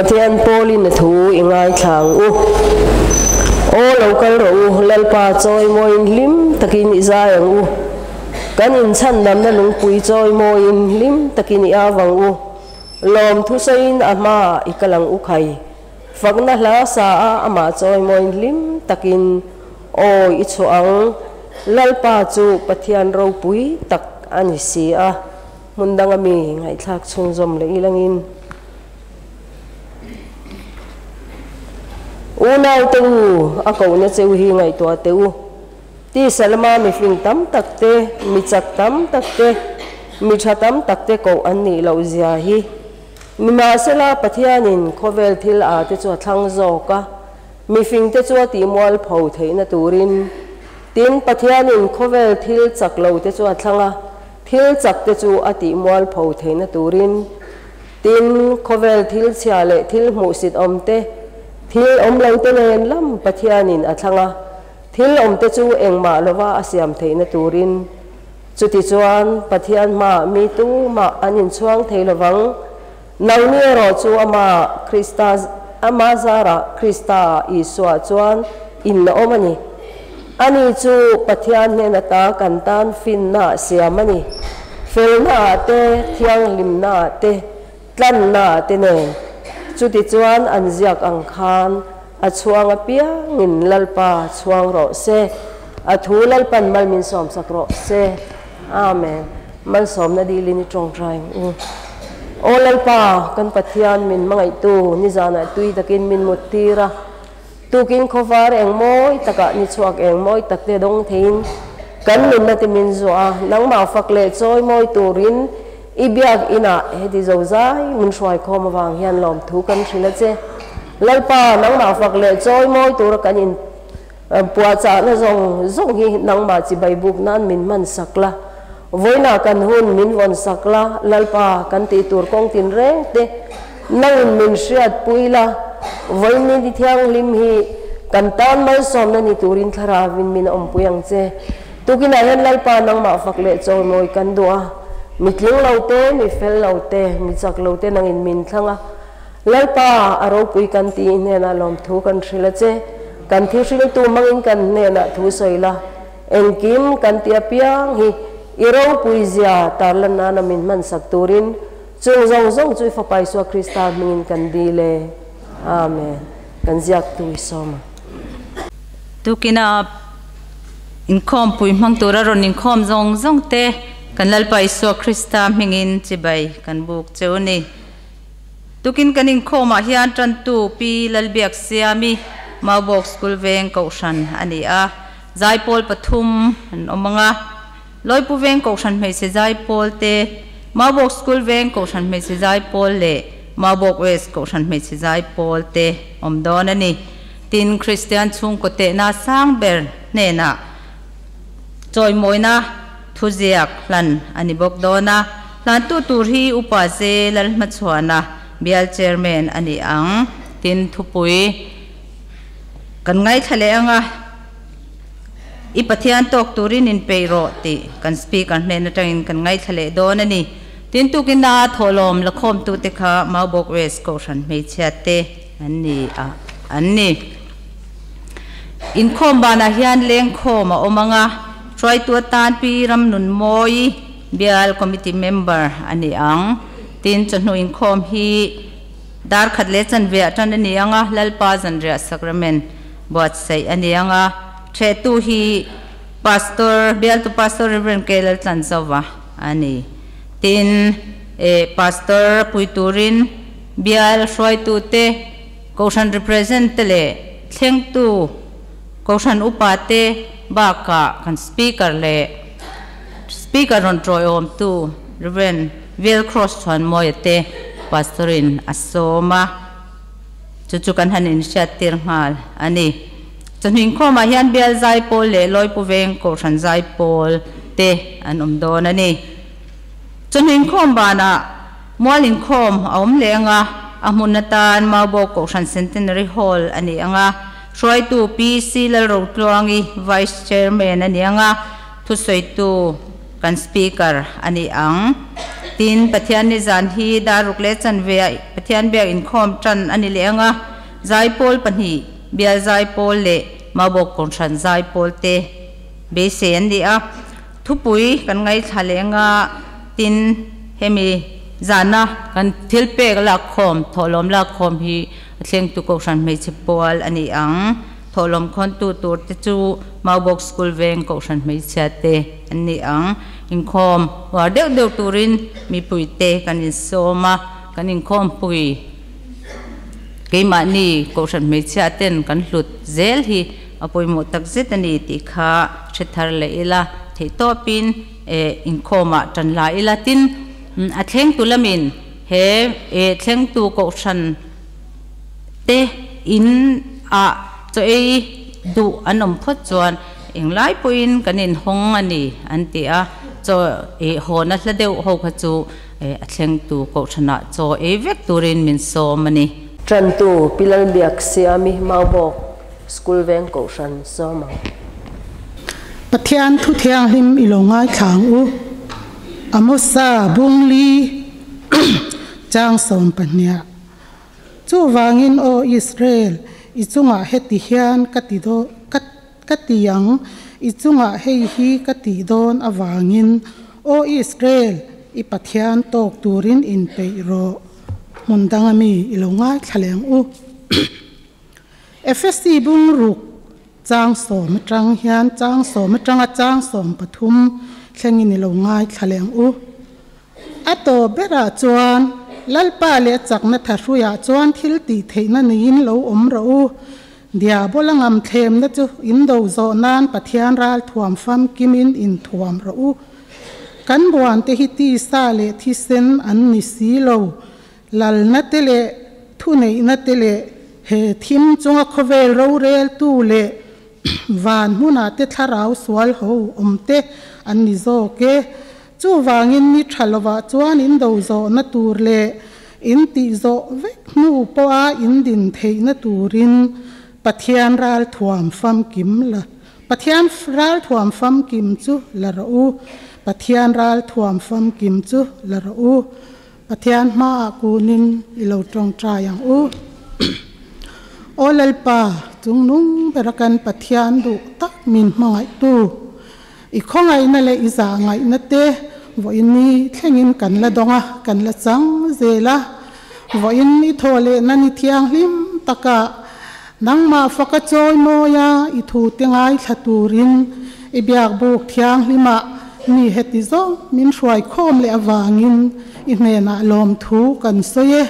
Pathian Paulin a thu i ngaithla ang u. Aw lo kal rawh u, Lalpa chawimawiin hlim takin i zai ang u. Kan inchhandamna lungpui chawimawiin hlim takin i au ang u. Lawm thusawiin a hmaah i kal ang u khai. Fakna hla sa a amah chawimawiin hlim takin aw i chhuah ang. Lalpa chu Pathian ropui tak a ni si a. Hmun danga mi ngaihthlak chhungzawm leh ilangin. Unaute u, a kohna cheu hi ngaihtuah teh u. Tisa lama mifing tam tak te, mi chak tam tak te, Mi tha tam takte koh an nih loh zia hi. Nimahsela, Pathianin khawvel thil a te chu a thlang zawk a, mifingte chu a tihmualpho theihna turin. Tin, Pathianin khawvel thil chak lo te chu a thlang a, thil chak te chu a tihmualpho theihna turin. Tin, khawvel thil chhia leh thil hmuhsit awm te, thil awm lo te nen lam Pathianin a thlang a, thil awm te chu engmah lova a siam theihna turin. Chutichuan, Pathian hmaah mi tumah an inchhuang thei lovang. Nangni erawh chu Amah Krista, Ama zarah Krista Isua chuan in a awm a ni. Ani chu Pathian hnen ata kan tan finna siam a ni. Felnaah te, thianghlimnaah te, tlannaah te nen. Chutichuan an ziak ang khan a chhuang apiangin Lalpa chhuang rawh se. A thu Lalpan mal min sawmsak rawh se. Amen. Malsawmna dilin i tawngtai ang u. Aw Lalpa, kan Pathian min hmangaihtu, nizanah tui takin min mut tir a. Tukin khawvar eng mawi takah ni chhuak eng mawi takte dawng theiin kan nunna te min zuah a, nangmah fak leh chawi mawi turin i biak inah heti zozai min hruai khawm avang hian lawmthu kan hrilh a che. Lalpa, nangmah fak leh chawi mawi tura kan in puahchahna zawng zawng hi nangmah chibai buk nan min hman sak la, vawiinah kan hun min vawn sak la, Lalpa, kan tih tur kawng tinreng te Nangin min hriatpui la, vawiin ni thianghlim hi kan tan malsawmna ni turin thlarauin min awmpui ang che. Tukinah hian Lalpa nangmah fak leh chawimawi kan duh a, mi tling lo te, mi fel lo te, mi chak lo te nangin min thlang a. Lalpa, a ropui kan tih hnenah lawmthu kan hrilh a che. Kan thi hriltu hmangin kan hnenah thu sawi la, engkim kan ti apiang hi i ropui zia tarlan nana min hmansak turin Chung zawng zawng chu i Fapa Isua Krista hmingin kan dil e. Amen. Kan ziaktu i sawm ang. Tukina inkhawmpui hmang tura rawn inkhawm zawng zawng te kan Lalpa Isua Krista hmingin chibai kan buk cheu a ni. Tukin kan inkhawmah hian tantu Pi Lalbiak Siami Maubawk School Veng Kohhran a ni a, zaipawl pathum an awm ang a. Lawipu Veng Kohhran Hmeichhe Zaipawl te, Maubawk School Veng Kohhran Hmeichhe Zaipawl leh Maubawk West Kohhran Hmeichhe Zaipawl te awm dawn a ni. Tin, Kristian chhungkaw tehna sang ber hnenah chawimawina thuziak hlan a ni bawk dawn a. Hlantu tur hi Upa Ze Lalhmachhuana Bial Chairman a ni ang. Tin, thupui kan ngaithla leh ang a. I Pathian tawk turin inpeih rawh tih kan Speaker hnen atangin kan ngaithla leh dawn a ni. Tin tukin a thawhlawm lakhawmtute kha Maubawk West Kohhran hmeichhia te an ni a an ni. Inkhawm banah hian lengkhawm a awm ang a, hruaitu atan Pi Ramnunmawi Bial Committee Member a ni ang. Tin chawhnu inkhawm hi dar khat leh chanve ah tan a ni ang a, Lalpa Zanriah Sacrament buatsaih a ni ang a, thehtu hi Pastor, bialtu Pastor Rev. K. Laltlanzova a ni. Tin, eh, Pastor pui turin bial hruaitute, Kohhran represent te leh thlengtu Kohhran upa te bakah kan Speaker leh Speaker rawn tawiawmtu Rev. Vil Cross Chhuanmawia te Pastor-in a sawm a. Chu chu kan han inhriattir nghal a ni. Chawhnu inkhawmah hian Bial Zaipawl leh Lawipu Veng Kohhran Zaipawl te an awm dawn a ni. Chawhnu inkhawm banah mual inkhawm a awm leh ang a, a hmun atan Maubawk Kohhran Centenary Hall a ni ang a, hruaitu PC Lalrotluangi Vice Chairman a ni ang a, Thusawitu kan Speaker a ni ang. Tin, Pathian nizan hi dar ruk leh chanve ah Pathian biak inkhawm tan a ni leh ang a, Zaipawl pahnih, Bial Zaipawl leh Maubawk Kohhran Zaipawl te beisei an ni a. Thupui kan ngaithla leh ang a, tin, hemi zana kan thil pek lakkhawm, thawhlawm lakkhawm hi a thlengtu Kohhran hmeichhe pual a ni ang. Thawhlawm khawntu tur te chu Maubawk School Veng Kohhran hmeichhia te an ni ang. Inkhawm uar deuh deuh turin mipui te kan insawm a, kan inkhawmpui keimahni Kohhran hmeichhia ten kan hlut zel hi a pawimawh tak zet a ni tih kha hre thar leh ila. Theihtawpin inkhawmah tan la ila tin a thlengtu lamin he thlengtu kohhran te in ah chaw ei duh an awm phawt chuan englai pawhin kan inhawng a ni an ti a, chaw ei hawna hla deuh ho kha chu a thlengtu kohhranah chaw ei vek turin min sawm a ni. Tantu Pi Lalbiaksiami Maubawk School veng kohhran sawm ang. Pathian thu thianghlim i lo ngaithla ang u. Amosa Bungli chang 12. Chuvangin aw Israel, i chungah heti hian ka ti ka ti ang, i chungah hei hi ka tih dawn avangin, aw Israel, i Pathian tawk turin inpeih rawh. Hmun danga mi i lo ngaithla leh ang u. Efesi bung ruk chang 10 atang hian chang 10 atanga chang 13 thlengin i lo ngaithla leh ang u. A to berah chuan Lalpa leh chakna thahruiah chuan thil tih theihna niin lo awm rawh u. Diabola ngam thlemna chu in do zawh nan Pathian ral thuam fam kimin in thuam rawh u. Kan buan te hi tisa leh thisen an ni si lo. Lalna te leh thu neihna te leh he thim chunga khawvel rorel tu leh van hmunah te thlarau sual ho awm te an ni zawk e. Chu wangin ni thalova chuan in do zo na tur le in ti zo vek nu pawha in din theihna turin Pathian ral thuam fam kim la Pathian ral thuam fam kim chu la ro u. Pathian ral thuam fam kim chu la ro u. Pathian hma a kunin i lo tawng trai ang u. Aw Lalpa chungnung berakan Pathian du tak min hmangaih tu. I khawngaihna leh i zahngaihna te vawiin ni thlengin kan la dawnga kan la chang zela vawiin i thaw leh na ni thianghlim taka nangmah faka chawi mawia i thu te ngaithla turin i biak buk thianghlima mi heti zawng min hruai khawm leh awangin i hnenah lawm thu kan sawi e.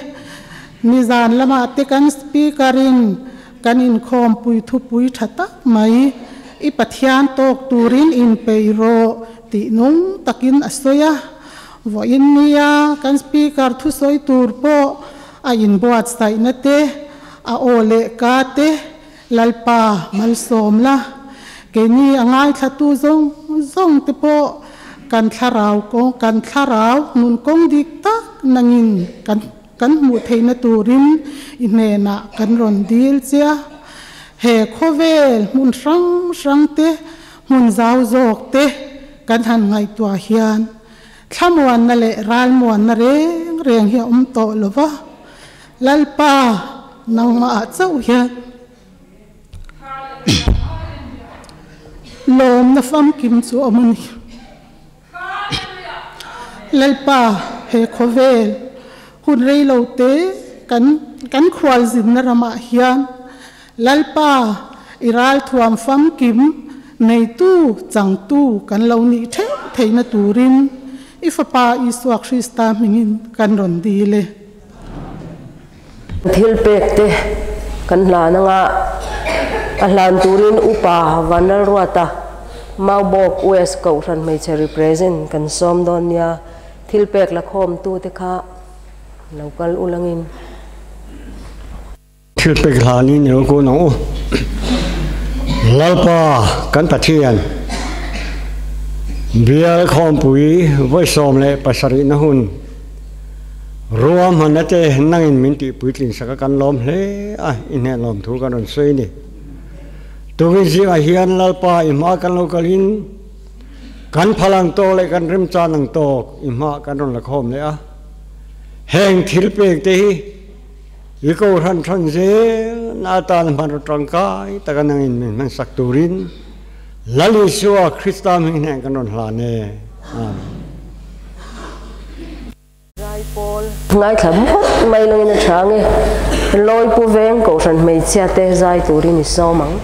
Nizan lama te kan speakerin kan inkhawm pui thu pui tha tak mai i Pathian tawk turin in pei rawh tih nung takin a sawi a. Vawiin nia kan speaker thu sawi tur pawh a inbuat saihna te a aw leh ka te Lalpa malsawm la keini a ngaithla tu zawng zawng te pawh kan thlarau kan thlarau nun kawng dik tak nangin kan kan hmuh theihna turin i hnenah kan rawn dil chia. He khawvel hmun hrang hrang te hmun zau zawk te kan han ngaihtuah hian thlamuanna leh ralmuanna reng reng hi a awm tawh lova. Lalpa nangmah ah chauh hian lawm na famkim chu awm a ni. Lalpa he khawvel hun rei lo te kan kan khual zinna ramah hian Lalpa i ral thuam famkim nei tu chang tu kan lo nih theuh theihna turin i fapa Isua Krista hmingin kan rawn dil e. Thil pek te kan hlan anga a hlan turin upa Vanlal Ruata Maubawk West Kohhran hmeichhe represent kan sawm dawn nia. Thil pek la khawm tu te kha lo kal ulangin. Thil pek hlanin i lo kun ang u. Lalpa kan Pathian bial khawmpui vawi 17 na hun ruam hmanna te nangin min tih puitlin saka kan lawm hle a, i hne lawm thu kan rawn sawi ni. Tukin zingah hian Lalpa i hma kan lo kalin kan phalang tawk leh kan remchan ang tawk i hma kan rawn la khawm leh a. Heng thil pek te hi i kohhran than zel na atan hman rawh tangkai taka nangin min hman sak turin Lal Isua Krista hming hnen kan rawn hlan e. Amen. Zai pawl ngaithla phawt mai langin a tha nge. Lawi pu veng kohhran hmeichhia te zai turin i sawm ang.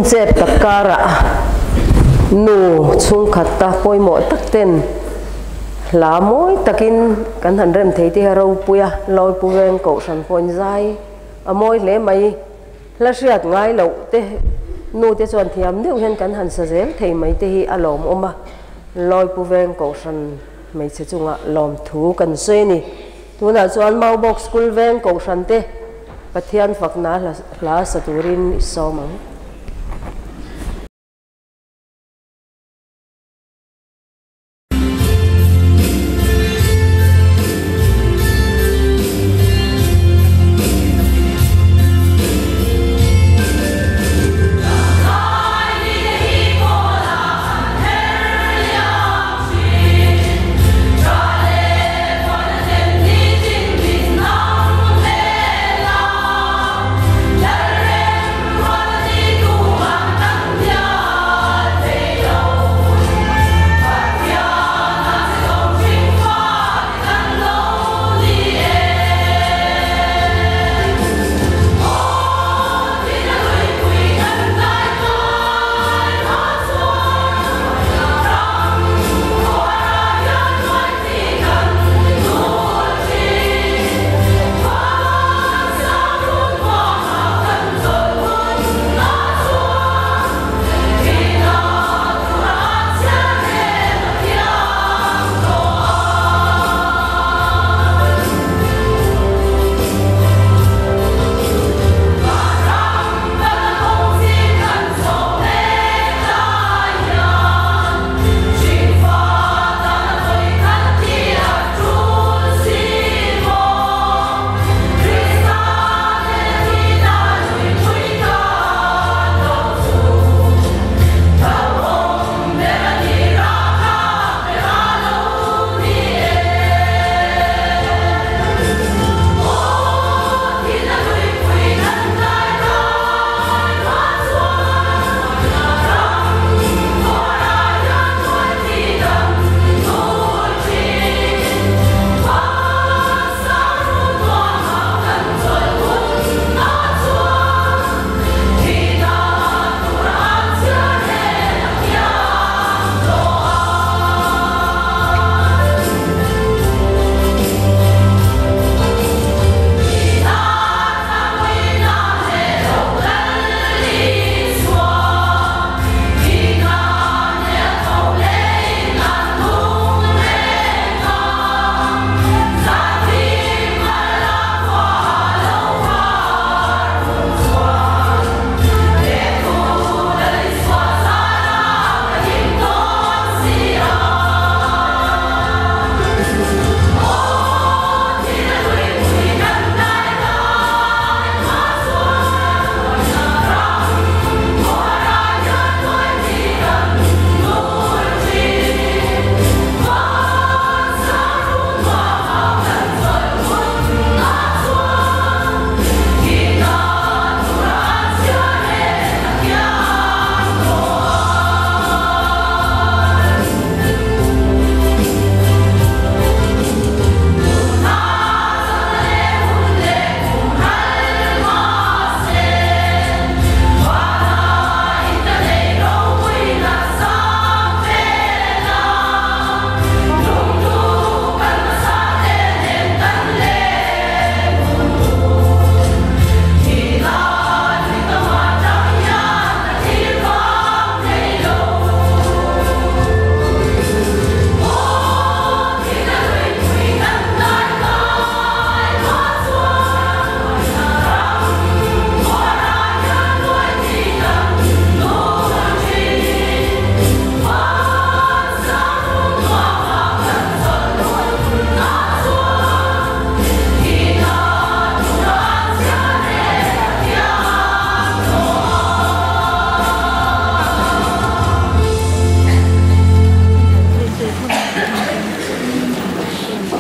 chep tak karah nu chhungkhat ta pawimawh tak ten hla mawi takin kan han rem thei te hi a ropui a, Lawipu veng kohhran pawhin zai a mawi hle mai. Hla hriat ngai loh te nu te chuan thiam deuh hian kan han sa zel thei mai te hi a lawmawm a, Lawipu veng kohhran hmeichhe chungah lawmthu kan sawi a ni. Tunah chuan Maubawk School veng kohhran te Pathian fakna hla sa turin i sawm ang.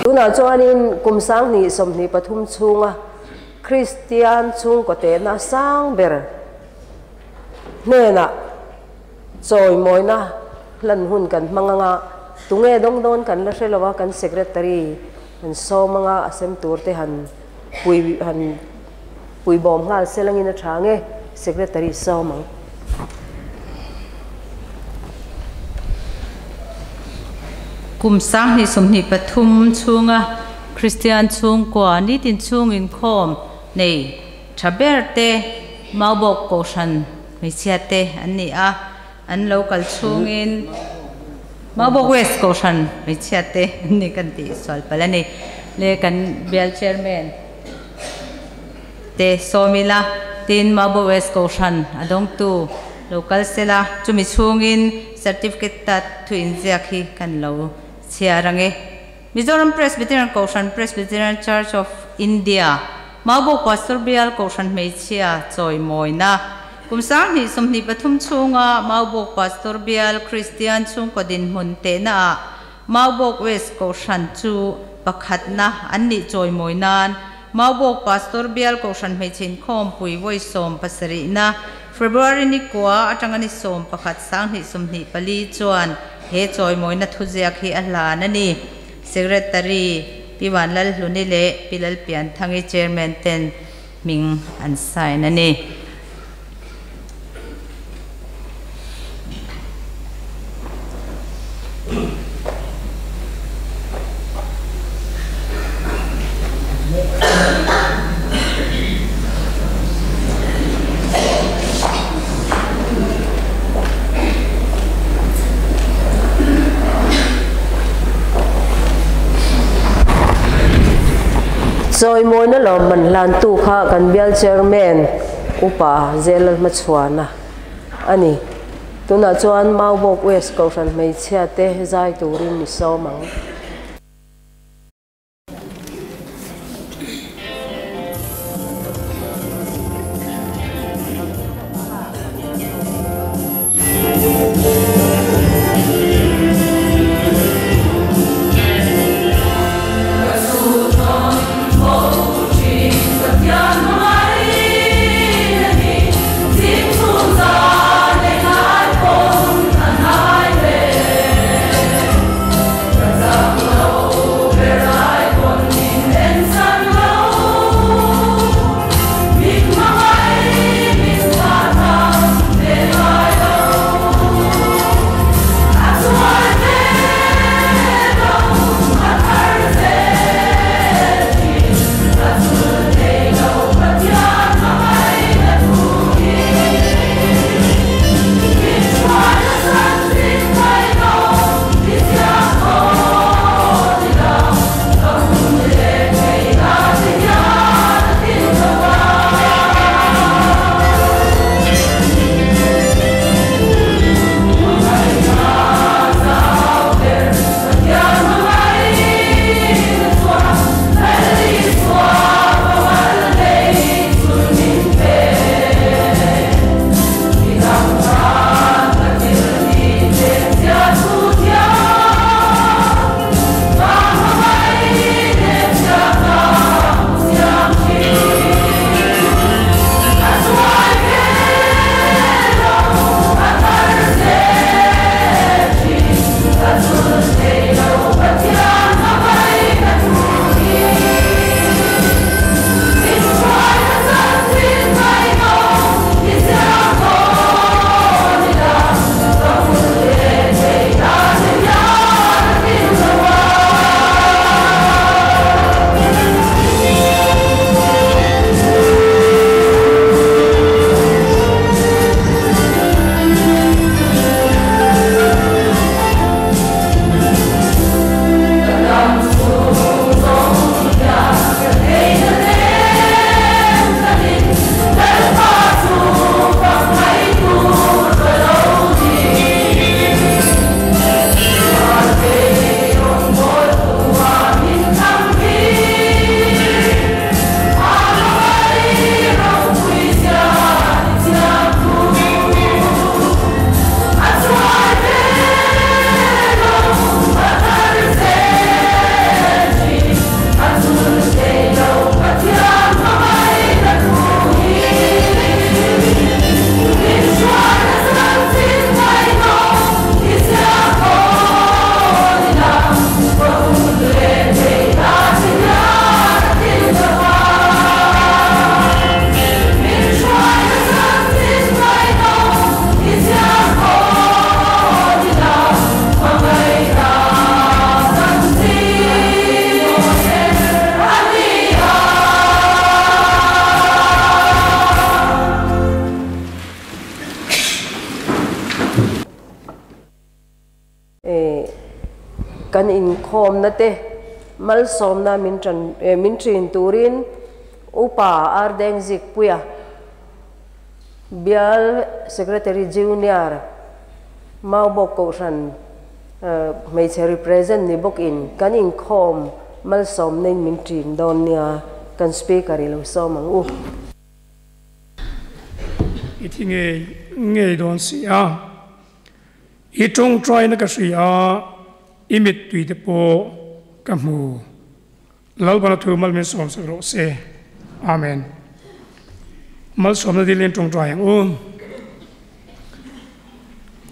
Tunah chuanin kum 2023 chhunga Kristian chhungkaw tehna sang ber hnenah chawimawina hlan hun kan hmang anga tunge dawng dawn kan la hre lo a, kan Secretary han sawm anga a sem tur te han pui han pui bawm nghal se langin a tha nge Secretary sawm ang. Kum 2023 chhunga Christian chhungkua nitin chhungin khawm nei tha ber te Maubawk Kohhran hmeichhia te an ni a, an lo kal chhungin Maubawk West Kohhran hmeichhia te an ni kan tih sual palh a ni. Le kan bial chairman te sawm ila tin Maubawk West Kohhran a dawngtu lo kal sela chumi chhungin certificate ta thu inziak hi kan lo chhiar ang e. Mizoram Presbyterian Kohhran Presbyterian Church of India Maubawk Pastor Bial Kohhran hmeichhia chawimawina kum 2023 chhunga Maubawk Pastor Bial Christian chhungkaw dinhmun tehna ah Maubawk West Kohhran chu pakhatna an nih chawimawi nan Maubawk Pastor Bial Kohhran hmeichhe inkhawmpui vawi 17na February ni kua atanga ni 11 2024 chuan he chawimawina thuziak hi a hlan a ni. Secretary Pi Vanlal Hluni leh Pi Lalpian Thangi Chairman ten hming an sign a ni. Chawimawina lawmman hlantu kha kan bial chairman upa Zelal Hmachhuana a ni. Tunah chuan Maubawk West Kohhran hmeichhia te zai turin ni sawm ang. kan inkhawmna te malsawmna min tan min thin turin Upa Ardengzikpuia Bial Secretary Junior Maubawk Kohhran hmeichhe represent ni bawkin kan inkhawm malsawmna in min thin dawn nia kan Speaker i lo sawm ang u. I thi ngei ngei dawn si a, i tawngtaina ka hria a, i mittui te pawh ka hmu. Lalbana thu mal min sawm sak rawh se. Amen. Malsawmna dilin tawngtai ang u.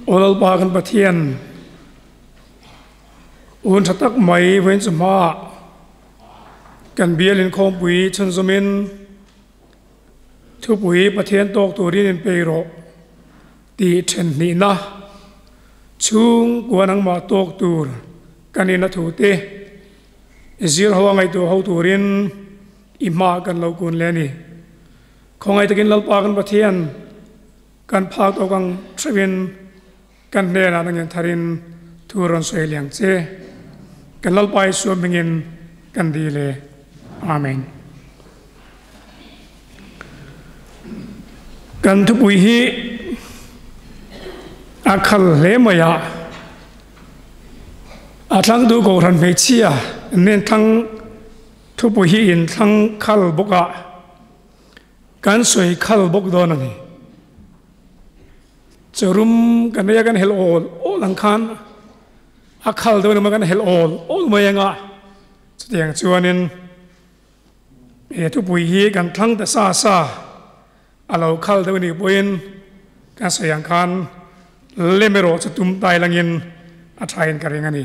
Aw Lalpa kan Pathian, un tha tak mai vawiin chu hmaah kan bialin khawmpui chhunzawmin thupui Pathian tawk turin inpei rawh tih then hnihna chhungkua nangmah tawk tur kan ina thu te Zir ho a ngaihtuah ho turin i hma kan lo kun leh a ni. Khawngaih takin Lalpa kan Pathian kan phak tawk ang theuhin kan hnenah nangin tharin thu rawn sawi liang che. Kan Lalpa Isua hmingin kan dil e. Amen. Kan thupui hi a khal hle mai a. A thlangtu Kohhran hmeichhia nen thlang thupui hi in thlang khal bawk a, kan sawi khal bawk dawn a ni. Chawrum kan nei a kan helh awl awl ang khan a khal dawn emaw kan helh awl awl mai anga chutiang chuanin he thupui hi kan thlang ta sa sa. A lo khal deuh anih pawhin kan sawi ang khan lem erawh chu tum tai langin a thain ka ring a ni.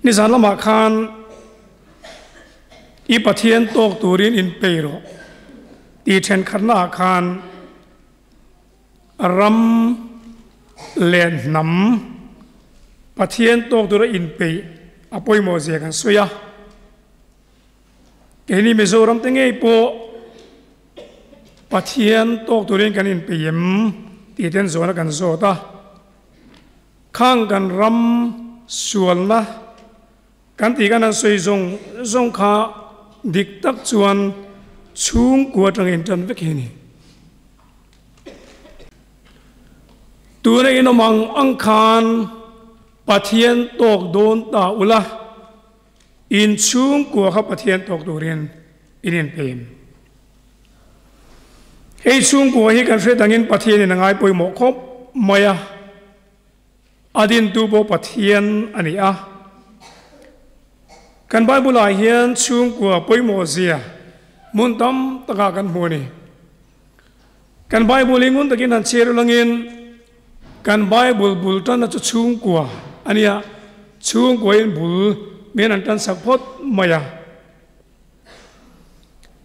Nizan lamah khan i Pathian tawk turin inpei rawh tih thenkhatnaah khan ram leh hnam Pathian tawk tura inpeih a pawimawh zia kan sawi a. Keini Mizoram te ngei pawh Pathian tawk turin kan inpei em tih ten zawhna kan zawt a. Khang kan ram sualna kan tih kan han sawi zawng zawng kha dik tak chuan chhungkua atanga intan vek hi a ni. Tuna inawm ang ang khan Pathian tawk dawn ta ula. In chhungkua kha Pathian tawk turin in inpem. Hei chhungkua hi kan hriat angin Pathianin a ngai pawimawh khawp mai a, a dintu pawh Pathian a ni a. Kan Bible-ah hian chhungkua pawimawh zia hmun tam takah kan hmu a ni. Kan Bible hi ngun takin han chhiar ulangin kan Bible bul tanna chu chhungkua a nia, chhungkuain bul min an tan sak phawt mai a.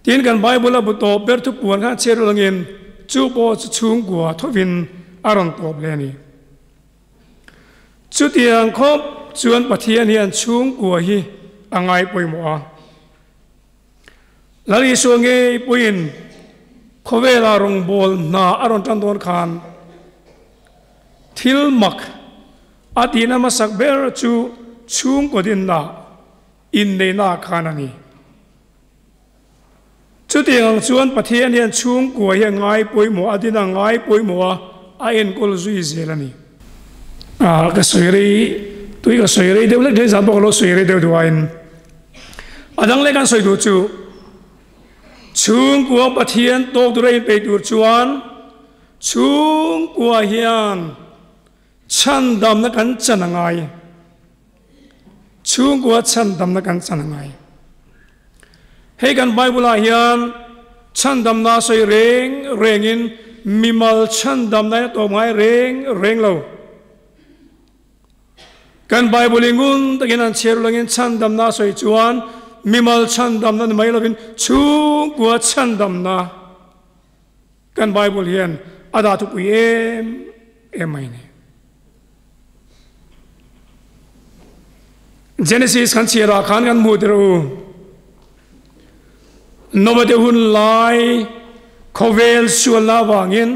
Tin kan Bible a bu tawp ber thupuan kha chhiar ulangin chu pawh chu chhungkua thovin a rawn tawp leh a ni. Chutiang khawp chuan Pathian hian chhungkua hi a ngai pawimawh a. Lal Isua ngei puiin khawvela rawngbâwl hna a rawn ṭan dawn khân thil mak a tihna hmasak ber chu chhungkaw dinna inneihna khân a ni. Chutiang ang chuan Pathian hian chhungkua hi a ngai pawimawh a, din a ngai pawimawh a, a enkawl zui zel a ni. Ka sawi rei, tui ka sawi rei deuh lek lek zan pawh ka lo sawi rei deuh duaiin A dang leh kan sawi duh chu, chhungkua Pathian tawk tura inpeih tur chuan chhungkua hian chhandamna kan chan a ngai. Chhungkua chhandamna kan chan a ngai. Hei kan Bible-ah hian chhandamna sawi reng rengin mimal chhandamna in a tawp ngai reng reng lo. Kan Bible i ngun takin an chhiar ulangin chhandamna a sawi chuan mimal chhandamna ni mai lovin chhungkua chhandamna kan Bible hian a dah thupui em em mai a ni. Genesis kan chhiarah khan kan hmuh tir u. Noah te hun lai khawvel sualna avangin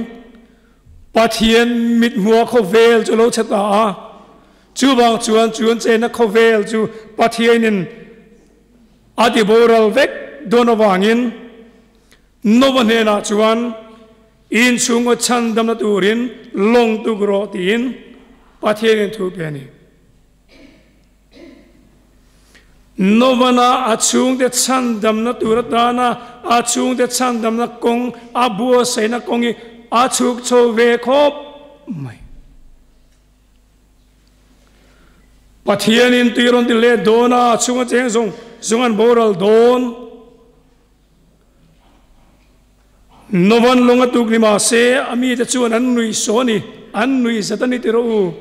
Pathian mithmuh a khawvel chu lo chhe ta a, Chuvang chuan chu an chenna khawvel chu Pathianin a ti boral vek dawn avangin Nova hnenah chuan inchhunga chhandamna turin lawng tuk rawh tiin Pathianin thu pe a ni. Novana a chhungte chhandamna tur atana a chhungte chhandamna kawng a buatsaihna kawng hi a chhuk chho ve khawp mai. Pathianin tui rawn ti let dawn a, a chhunga cheng zawng zawng an boral dawn. Novan lawng a tuk ni mahse a mite chuan an nuih saw a ni, an nuih zat a ni ti rawh u.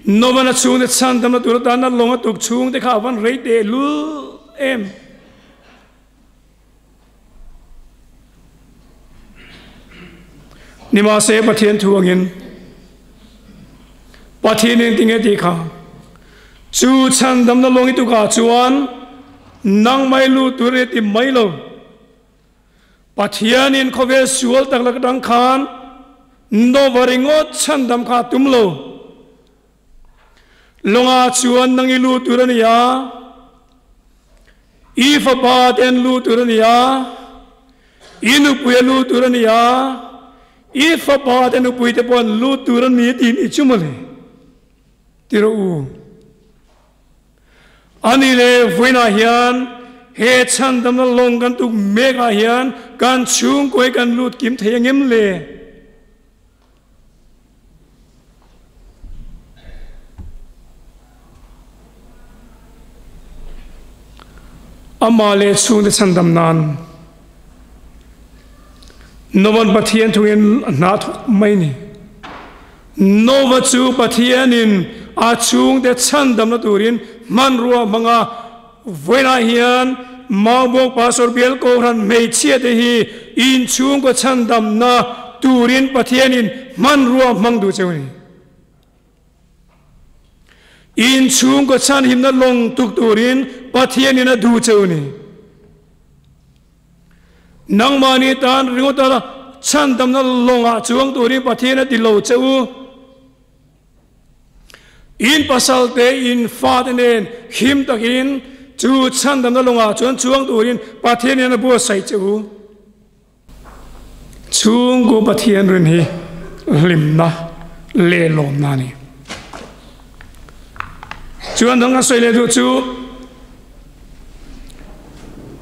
Novan a chhungte chhandamna tur atana lawng a tuk chhungte kha a van rei teh lul em. Nimahse Pathian thu angin Pathianin tinge tih kha chu chhandamna lawng i tukah chuan nang mai lu tur i ti mai lo. Pathianin khawvel sual tak lak atang khan Nova ringawt chhandam kha a tum lo. Lawngah chuan nang i lu tur a ni a, i fapa te an lu tur a ni a, i nupui a lu tur a ni a, i fapa te nupui te pawh an lu tur a ni tiin i chu mawle. Ti rawh u. Ani le vawiinah hian he chhandamna lawng kan tuk mekah hian kan chhungkaw hi kan lut kim thei angem le? Amah leh chhungte chhandam nan Nova'n Pathian thungin a hna thawk mai ni. Nova chu Pathianin a chhungte chhandamna turin hmanrua hmanga vawiinah hian Maubawk Pastor Bial Kohhran hmeichhiate hi inchhungkaw chhandamna turin Pathianin hmanrua hmang duh cheu a ni. Inchhungkaw chhanhimna lawng tuk turin Pathianin a duh cheu a ni. Nangmahni tan ringawta chhandamna lawngah chuang turin Pathian a ti lo che u. In pasalte, in fate nen him takin chu chhandamna lawngah chuan chuang turin Pathianin a buatsaih che u. Chhungkaw Pathian rin hi hlimna leh lawmna a ni. Chuan dang a sawi leh duh chu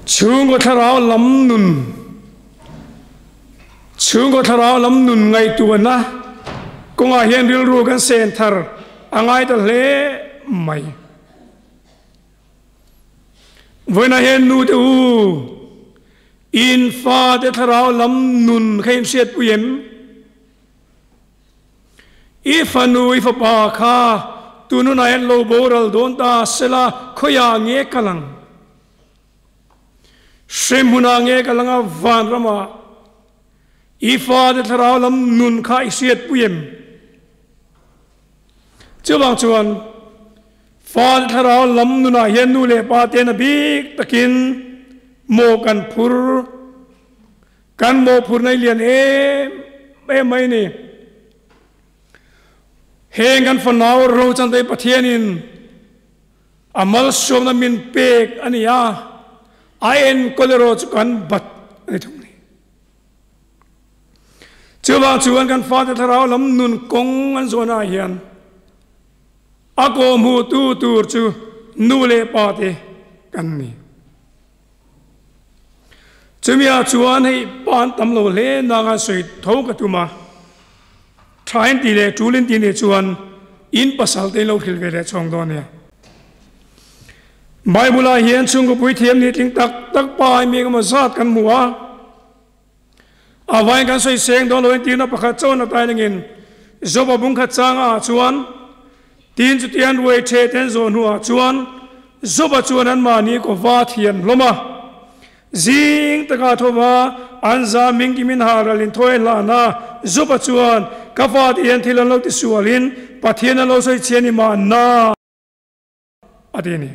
chhungkaw thlarau lam nun chhungkaw thlarau lam nun ngaihtuahna kawngah hian rilru kan sen thar a ngai ta hle mai. Vawiinah hian nu te u In fate thlarau lam nun kha in hriatpui em? I fanu, i fapa kha tununah hian lo boral dawn ta sela khawiah nge kal ang? Hremhmunah nge kal ang a vanramah? I fate thlarau lam nun kha i hriatpui em? Chuvang chuan fate thlarau lam nunah hian nu leh pa te na bik takin maw kan phur, kan mawhphurna i lian em em mai ni. Heng kan fanau Rochantei Pathianin a malsawmna min pek a ni a, a enkawl erawh chu kan bat a ni thung ni. Chuvang chuan kan fate thlarau lam nun kawng an zawnah hian a kawhhmuhtu tur chu nu leh pa te kan ni. Chumi-ah chuan hei pa an tam lo hle nang an sawi tho ka tum a, thain tih leh tulin tih nih chuan in pasal te in lo hrilh ve leh chhawng dawn nia. Bible-ah hian chhungkaw puithiam nih tling tak tak pa i mi engemaw zat kan hmu a. A vain kan sawi seng dawn lo entirna pakhat chawn a tai nangin Job-a bungkhat changa ah chuan tin chutian ruai the ten zawh hnuah chuan Job-a chuan anmahni kaw va thian hlawm a. Zing taka thova an za ming kimin ha ral in thawi hlan a, Job-a chuan ka fate hian thil an lo ti sualin Pathian an lo sawi chhian i mahna. A ti a ni.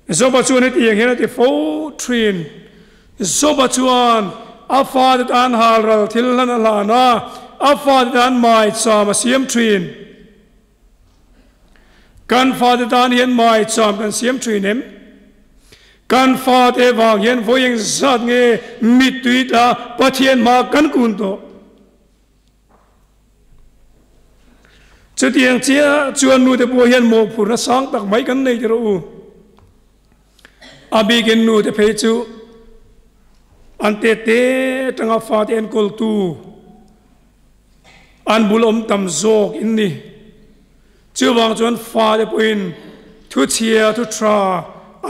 Joba chuan heti ang hian a ti fo thin. Joba chuan a fate tan halral thil hlan a hlan a, a fate tan maicham a siam thin. Kan fate tan hian maicham kan siam thin em? Kan fate vang hian vawi eng zat nge mittui tla Pathian hma kan kun tawh? Chutiang chiah chuan nute pawh hian mawhphurhna sang tak mai kan nei rawh u. A bikin nute phei chu an te te atanga fate enkawltu an bul awm tam zawk in ni. Chuvang chuan fate pawhin thu chhia thu tha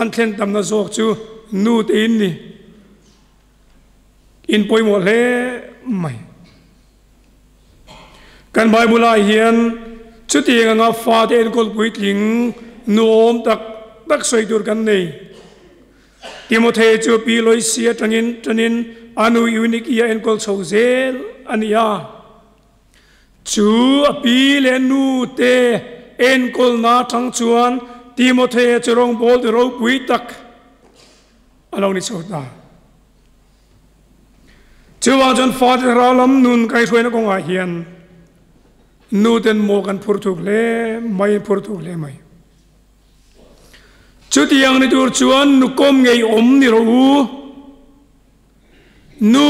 an thlen tamna zawk chu nute in ni. In pawimawh hle mai. Kan Bible ah hian chutiang anga fate enkawl puitling nuam tak tak sawi tur kan nei. Timothea chu pi Loisia tangin tanin a nu Eunike a enkawl chho zel a ni a. Chu a pi leh nu te enkawlna tang chuan Timothea chu rawngbawl ti ropui tak a lo ni chho ta. Chuvang chuan fate thlarau lam nun kaihhruaina kawngah hian nuten maw kan phur thuk hle mai, phur thuk hle mai. Chutiang ni tur chuan nu kawm ngei awm ni rawh u. Nu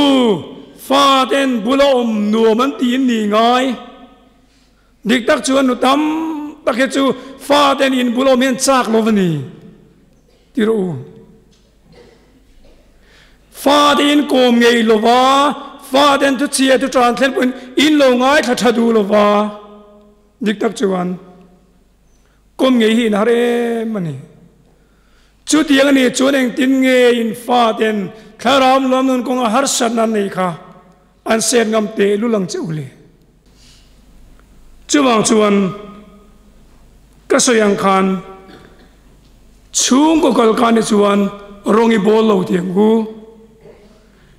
faten bula awm nuam an tiin ni ngai. Dik tak chuan nu tam tak hi chu faten in bula awm hian chak lo va ni ti rawh u. Fate in kawm ngei lova, faten thu chhia thu tan thlen pawhin in lo ngaithla tha duh lova, dik tak chuan kawm ngei hi in har em a ni. Chutiang a nih chuan engtin nge in faten thlarau nuam nun kawnga harsatna an nei kha an set ngam teh lul ang che u le. Chuvang chuan ka sawi ang khan chhungkaw kal khan hi chuan rawng i bawl lo tih ang u.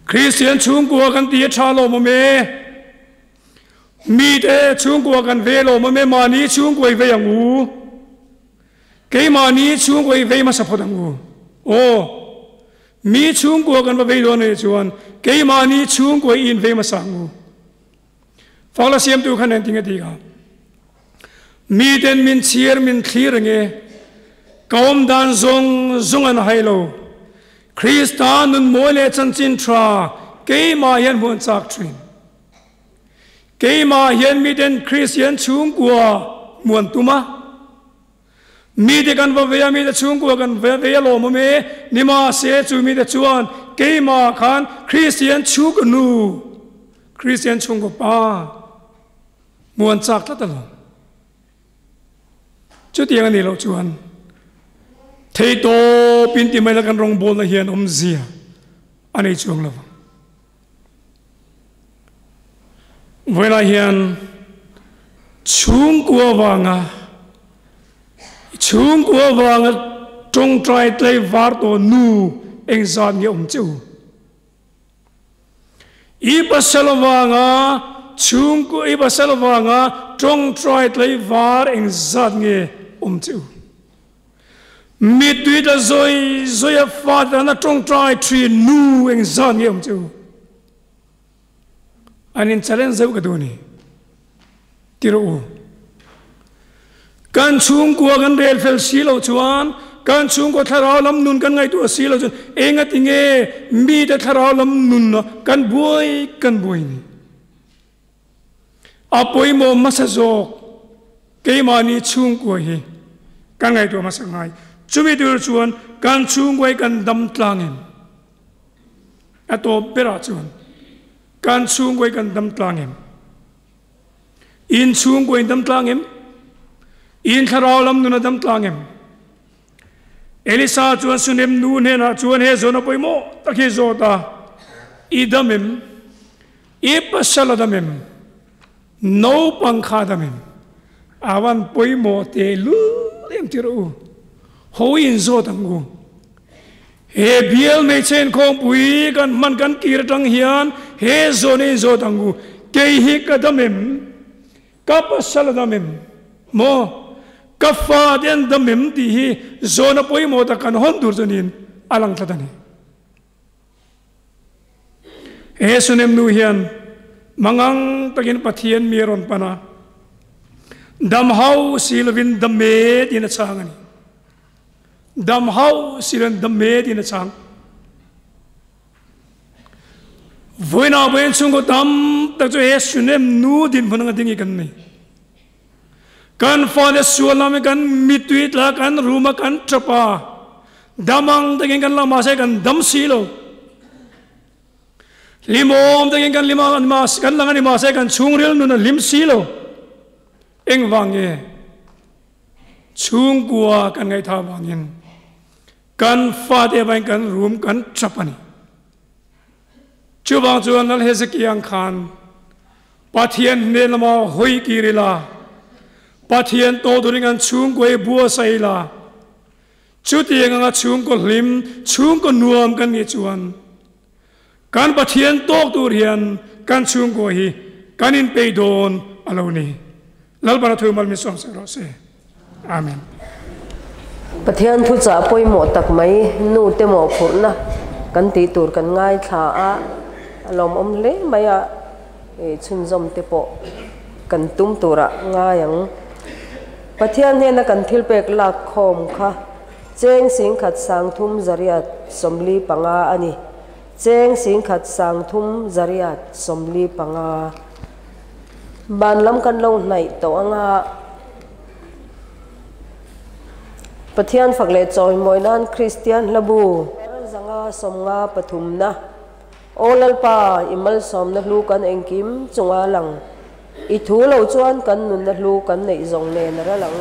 Kristian chhungkua kan ti a tha lo maw me? Mite chhungkua kan ve lo maw me? Mahni chhungkua i vei ang u. Keimahni chhungkua i vei hmasa phawt ang u. Aw, mi chhungkua kan va vei dawn anih chuan keimahni chhungkua i invei hmasa ang u. Fangla siamtu khan engtin nge ti kha? Miten min chhir min thlir ange, ka awm dan zawng zawng an hai lo. Krista nun mawi leh chanchin tha keimah hian hmuh an chak thin. Keimah hian miten Kristian chhungkua hmuh an tum a. Mite kan va vei a, mite chhungkua kan va vei a lawm awm e. Nimahse chu mite chuan keimah khan Kristian chhungkaw nu, Kristian chhungkaw pa hmuh an chak tlat alawm. Chutiang a nih loh chuan theihtawp in ti mai la kan rawngbawlna hian awmzia a nei chuang lo vang. Vawilah hian chhungkua vanga chhungkua vanga tawngtai tlei var tawh nu engzat nge awm che u? I pasal vanga chhungkua i pasal vanga tawngtai tlei var engzat nge awm che u? Mittui ta zawi zawi a fa tan a tawngtai thin nu eng zan nge awm che u? An in challenge zeuh ka duh a ni. Ti rawh u. Kan chhungkua kan rel fel si loh chuan, kan chhungkua thlarau lam nun kan ngaihtuah si loh chuan engati nge mite thlarau lam nun kan buai kan buai ni? A pawimawh hmasa zawk keimahni chhungkua hi kan ngaihtuah hmasa ngai. Chumi tur chuan kan chhungkua hi kan dam tlang em? A tawp berah chuan kan chhungkua hi kan dam tlang em? In chhungkua in dam tlang em? In thlarau lam nun a dam tlang em? Elisa chuan Sunem nu hnenah chuan he zawhna pawimawh tak hi zawt a, I dam em? I pasal a dam em? Naupang kha a dam em? A van pawimawh teh lul em tir u. Ho in zawt ang u. He bial hmeichhe inkhawmpui kan hman kan kir atang hian he zawhna in zawt ang u. Kei hi ka dam em? Ka pasal a dam em? Maw? Ka fate an dam em tih hi zawhna pawimawh tak kan hawn tur chu niin a lang tlat a ni. He Sunem nu hian Mangang takin Pathian mi ron pana. Dam hau silovin dame tin a chang ani. Dam hau silon dame tin a chang. Voina boin chung ko tam tak chu he sunem nu din phun nga dingi kan nei. Kan fa le sual na me kan mitui tla kan ruma kan trapa. Damang takin kan lama se kan dam si lo. Limom takin kan lima an mas kan lang ani ma se kan chungril nu na lim si lo. Eng wang e chung kua kan ngai tha wangin. Kan fa te bain kan rum kan trapani. Chu wang chuan lal Hezekiah khan Pathian ne lama hoi kirila. Pathian to during an chung ko e bua sai la. Chu tiang nga chung ko lim chung ko nuam kan ni chuan. Kan Pathian tok tur hian kan chung ko hi kan in pe don alo ni. Lal bara thu mal mi som se ro se. Amen. Pathian thu cha poi mo tak mai nu te mo phurna kan ti tur kan ngai tha a lom om le mai a e chun zom te po kan tum tura nga yang Pathian he na kan thil pek lak khom kha cheng sing khat sang thum zariat somli panga ani cheng sing khat sang thum zariat somli panga ban lam kan lo nai to anga Pathian phak le choi moi nan Christian labu zanga somnga pathum na olalpa imal som na hlu kan engkim chunga lang i thu lo chuan kan nun na hlu kan nei zong ne na ra lang.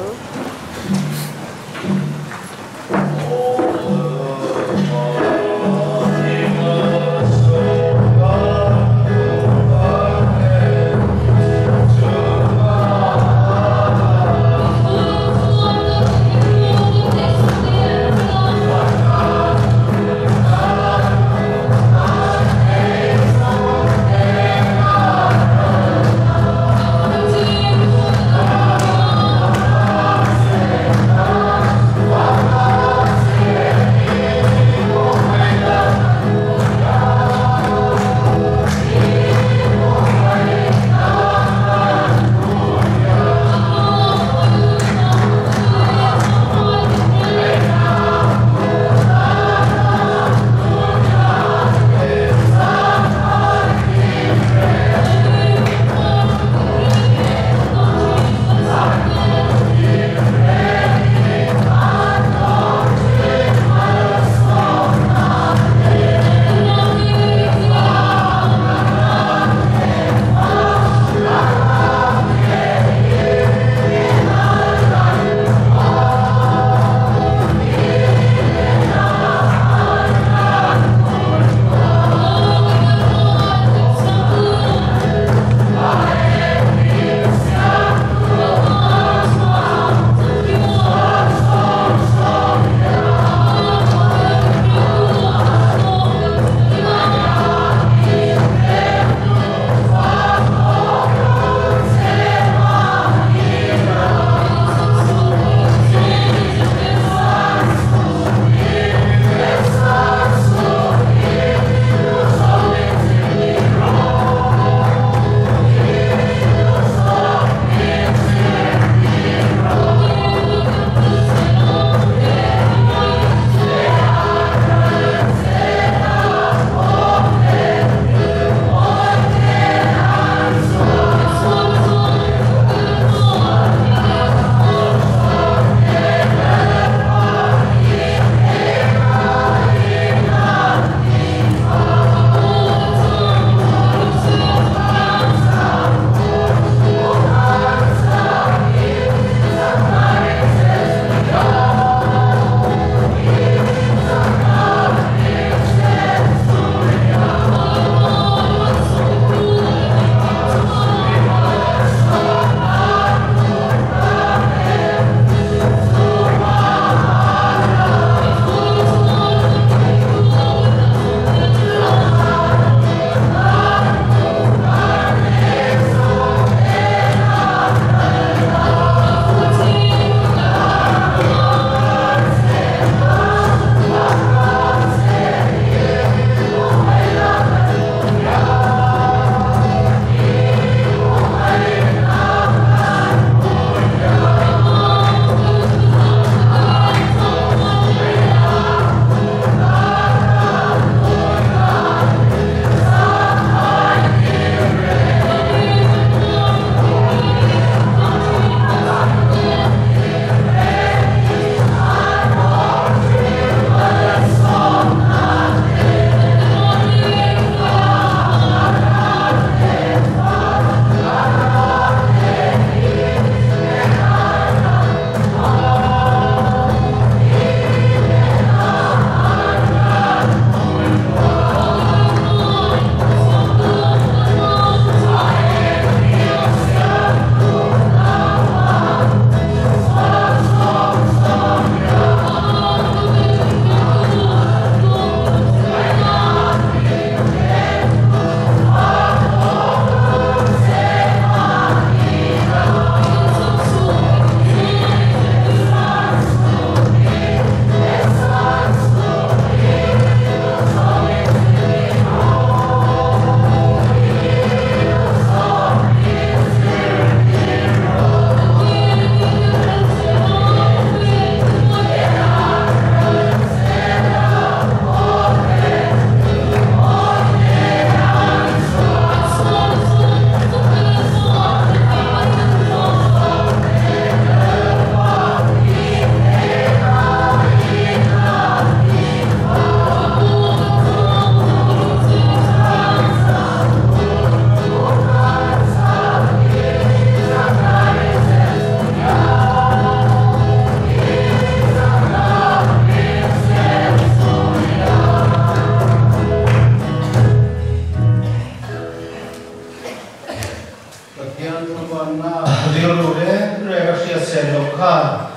Rilru reng reng a hriat sen loh khan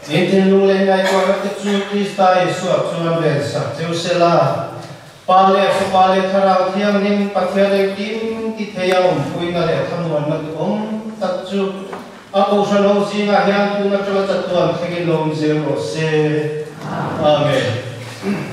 in thinlung leh ngaihtuahna te chu Krista Isua chuan ven sak cheu sela. Pa leh Fapa leh Thlarau Thianghlim Pathian engkim ti thei a awmpuina leh thlamuanna duhawm tak chu a kohhran ho zingah hian tun atanga chatuan thlengin lo awm zel rawh se. Amen.